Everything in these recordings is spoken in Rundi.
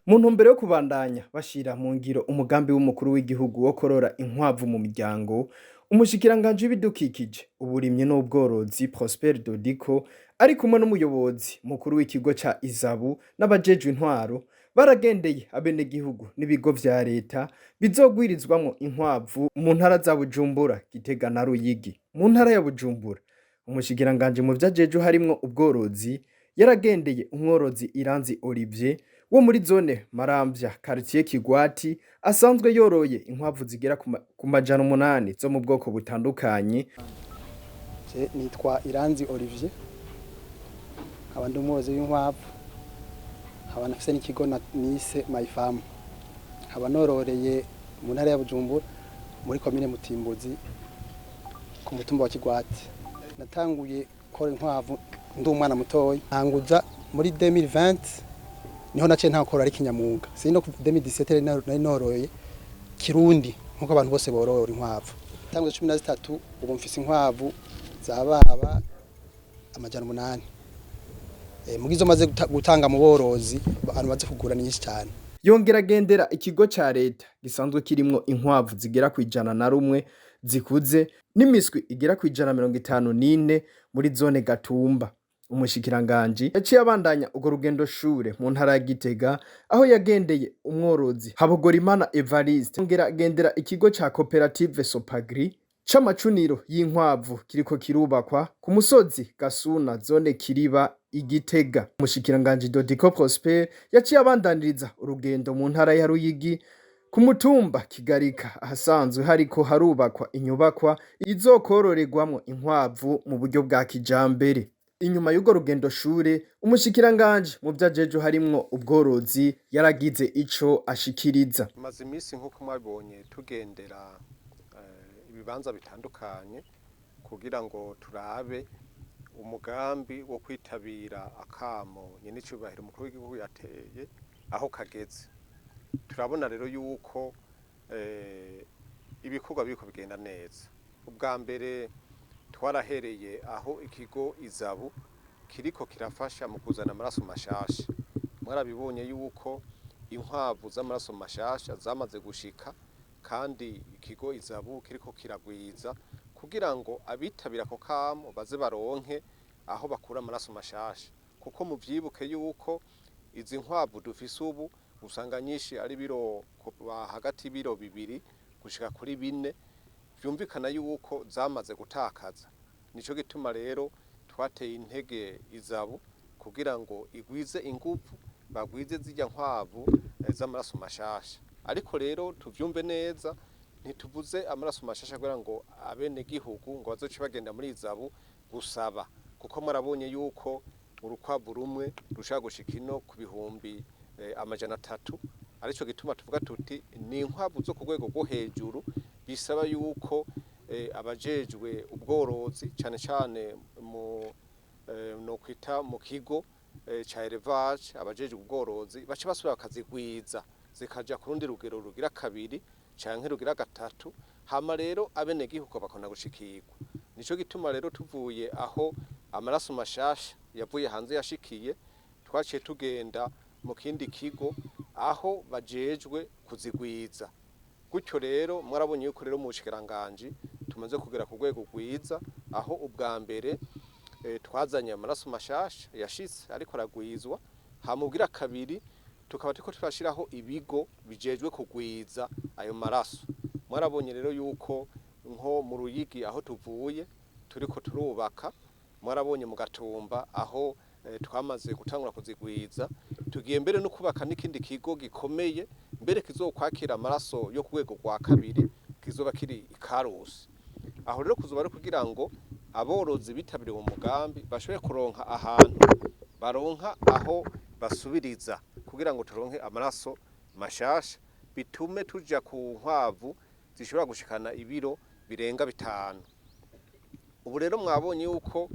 Mu ntumbero yo kubandanya bashira mu ngiro umugambi w'umukuru w'igihugu wo korora inkwavu mu miryango, umushikiranganji w'ibidukikije, uburimyi n'ubworozi Prosper Dodiko ari kumwe n'umuyobozi mukuru w'ikigo ca IZABU n'abajejwe intwaro baragendeye abenegihugu n'ibigo vya leta bizogwirizwamwo inkwavu mu ntara za Bujumbura, Gitega na Ruyigi. Mu ntara ya Bujumbura, umushikiranganji mu vyo ajejwe harimwo ubworozi yaragendeye umworozi Iranzi Olivier wo muri zone Maramvya quartier Kigwati asanzwe yoroye inkwavu zigera ku 800 zo mu bwoko butandukanye. Je nitwa Iranzi Olivier, nkaba ndi umworozi w'inkwavu, nkaba nafise n'ikigo nise My Farm, nkaba nororeye mu ntara ya Bujumbura muri komine Mutimbuzi ku mutumba wa Kigwati. Natanguye korora inkwavu ndi umwana mutoya, ntanguza muri 2020, niho naciye ntakora ari kinyamwuga. Sino 2017 nari noroye kirundi nkuko abantu bose borora inkwavu. Tanguye 13, ubu mfise inkwavu zababa 800. Mugizo maze gutanga mu borozi, abantu baze kugura ni nyinshi cyane. Yongera agendera ikigo ca leta gisanzwe kirimwo inkwavu zigera ku 101 zikuze n'imiswi igera ku 154 muri zone Gatumba. Umushikiranganji yaciye abandanya urwo rugendo shure mu ntara ya Gitega aho yagendeye umworozi Habogorimana Evariste, yongera agendera ikigo ca koperative Sopagri c'amacuniro y'inkwavu kiriko kirubakwa ku musozi Gasuna, zone Kiriba i Gitega. Umushikiranganji Dodiko Prosper yaciye abandaniriza urugendo mu ntara ya Ruyigi ku mutumba Kigarika ahasanzwe hariko harubakwa inyubakwa izokororerwamwo inkwavu mu buryo bwa kijambere. Inyuma y'urwo rugendo shure, umushikiranganji mu vyo ajejwe harimwo ubworozi yaragize ico ashikiriza. Tumaze iminsi, nk'uko mwabibonye, tugendera ibibanza bitandukanye kugira ngo turabe umugambi wo kwitabira akamo nyenicubahiro umukuru w'igihugu yateye aho kageze. Turabona rero yuko ibikorwa biriko bigenda neza. Ubwa mbere twarahereye aho ikigo IZABU kiriko kirafasha mu kuzana amaraso mashasha. Mwarabibonye yuko inkwavu z'amaraso mashasha zamaze gushika, kandi ikigo IZABU kiriko kiragwiza kugira ngo abitabira ako kamo baze baronke aho bakura amaraso mashasha, kuko muvyibuke yuko izi nkwavu dufise ubu usanga nyinshi ari biro kuva hagati y'ibiro 2 gushika kuri 4, vyumvikana yuko zamaze gutakaza. Nico gituma rero twateye intege IZABU kugira ngo igwize inguvu, bagwize zirya nkwavu z'amaraso mashasha. Ariko rero tuvyumve neza, ntituvuze amaraso mashasha kugira ngo abenegihugu ngo bazoce bagenda muri IZABU gusaba, kuko murabonye yuko urukwavu rumwe rushobora gushika ino ku 300,000. Arico gituma tuvuga tuti ni inkwavu zo ku rwego rwo hejuru, bisaba yuko abajejwe ubworozi, cane cane mu no kwita mu kigo ca élevage, abajejwe ubworozi bace basubira bakazigwiza zikaja ku rundi rugero rugira kabiri canke rugira gatatu, hama rero abenegihugu bakabona gushikirwa. Nico gituma rero tuvuye aho amaraso mashasha yavuye hanze yashikiye, twaciye tugenda mu kindi kigo aho bajejwe kuzigwiza. Gutyo rero mwarabonye yuko rero mu bushikiranganji tumaze kugera ku rwego rwiza, aho ubwa mbere twazanye amaraso mashasha yashitse ariko aragwizwa, hama ubwira kabiri tukaba turiko turashiraho ibigo bijejwe kugwiza ayo maraso. Mwarabonye rero yuko nko mu Ruyigi aho tuvuye turiko turubaka, mwarabonye mu Gatumba aho twamaze gutangura kuzigwiza, tugiye mbere no kubaka n'ikindi kigo gikomeye mbere kizokwakira amaraso yo ku rwego rwa kabiri, kizoba kiri i Karusi. Aho rero kuzoba ari kugira ngo aborozi bitabiriye uwo mugambi bashobore kuronka ahantu baronka aho basubiriza, kugira ngo turonke amaraso mashasha, bitume tuja ku nkwavu zishobora gushikana ibiro birenga 5. Ubu rero mwabonye yuko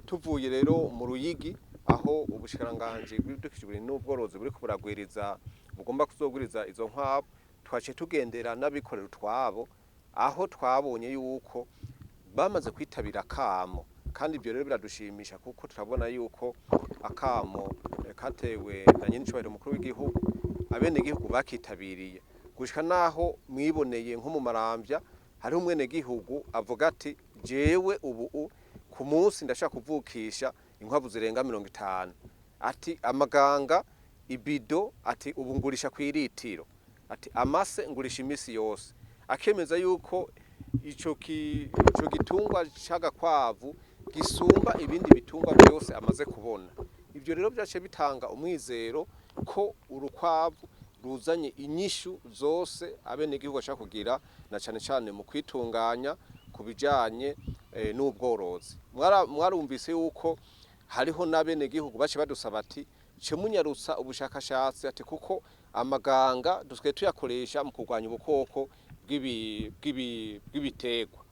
tuvuye rero mu Ruyigi aho ubushikiranganji bw'ibidukikije n'ubworozi buriko buragwiriza, bugomba kuzogwiriza izo nkwavu, twaciye tugendera n'abikorera utwabo aho twabonye yuko bamaze kwitabira akamo. Kandi ibyo rero biradushimisha kuko turabona yuko akamo katewe na nyenicubahiro umukuru w'igihugu. Abenegihugu bakitabiriye gushika naho mwiboneye nko mu Maramvya hariho umwenegihugu avuga ati jewe ubu ku munsi ndashaka kuvukisha inkwavu zirenga 50, ati amaganga ibido, ati ubu ngurisha kw'iritiro, ati amase ngurisha imisi yose, akemeza yuko ico gitungwa c'agakwavu gisumba ibindi bitungwa byose amaze kubona. Ivyo rero vyaciye bitanga umwizero ko urukwavu ruzanye inyishu zose abenegihugu bashaka kugira, na cane cane mu kwitunganya ku bijanye n'ubworozi. Mwarumvise yuko hariho n'abenegihugu baciye badusaba ati ce munyarutsa ubushakashatsi, ati kuko amaganga dusigaye tuyakoresha mu kurwanya ubukoko bw'ibiterwa.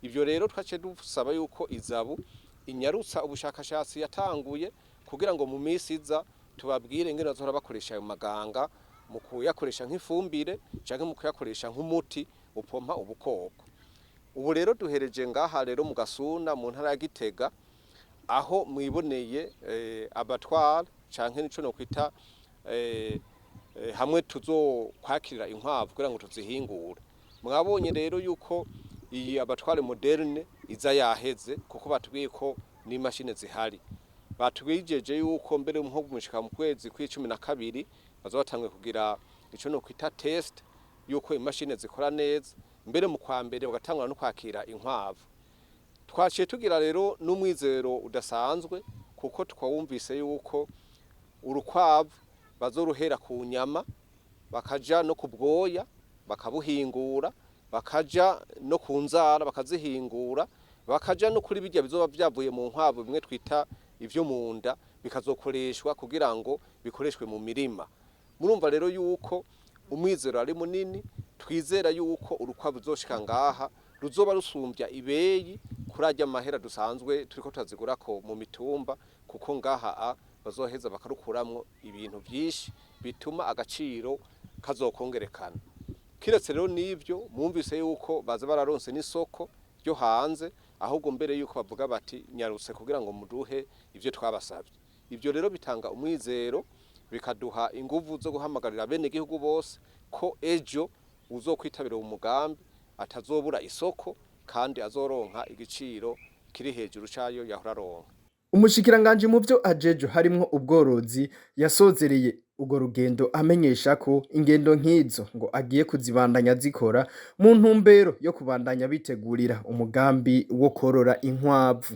Ivyo rero twaciye dusaba yuko izabu inyarutsa ubushakashatsi yatanguye kugira ngo mu minsi iza tubabwire ingene bazohora bakoresha ayo maganga mu kuyakoresha nk'ifumbire canke mu kuyakoresha nk'umuti upompa ubukoko. Ubu rero duhereje ngaha rero mu Gasuna mu ntara ya Gitega, aho mwiboneye abatwara canke nico nokwita hamwe tuzokwakirira inkwavu kugira ngo tuzihingure. Mwabonye rero yuko iyi abatware moderne iza yaheze, kuko batubwiye ko n'imashini zihari. Batwijeje yuko mbere nko gushika mu kwezi kw'icumi na kabiri bazoba batanguye kugira ico nokwita test yuko imashini zikora neza, mbere mu kwa mbere bagatangura no kwakira inkwavu. Twaciye tugira rero n'umwizero udasanzwe, kuko twawumvise yuko urukwavu bazoruhera ku nyama, bakaja no ku bwoya bakabuhingura, bakaja no ku nzara bakazihingura, bakaja no kuri birya bizoba vyavuye mu nkwavu bimwe twita ivyo mu nda, bikazokoreshwa kugira ngo bikoreshwe mu mirima. Murumva rero yuko umwizero ari munini, twizera yuko urukwavu ruzoshika ngaha ruzoba rusumbya ibeyi kuri arya mahera dusanzwe turiko turazigurako mu mitumba, kuko ngaha bazoheza bakarukuramwo ibintu vyinshi bituma agaciro kazokongerekana. Kiretse rero n'ivyo, mwumvise yuko baza bararonse n'isoko ryo hanze, ahubwo mbere yuko bavuga bati nyarutse kugira ngo muduhe ivyo twabasavye. Ivyo rero bitanga umwizero, bikaduha inguvu zo guhamagarira abenegihugu bose ko ejo uzokwitabira uwo mugambi atazobura isoko kandi azoronka igiciro kiri hejuru cayo yahora aronka. Umushikiranganji mu vyo ajejwe harimwo ubworozi yasozereye urwo rugendo amenyesha ko ingendo nk'izo ngo agiye kuzibandanya zikora mu ntumbero yo kubandanya bitegurira umugambi wo korora inkwavu.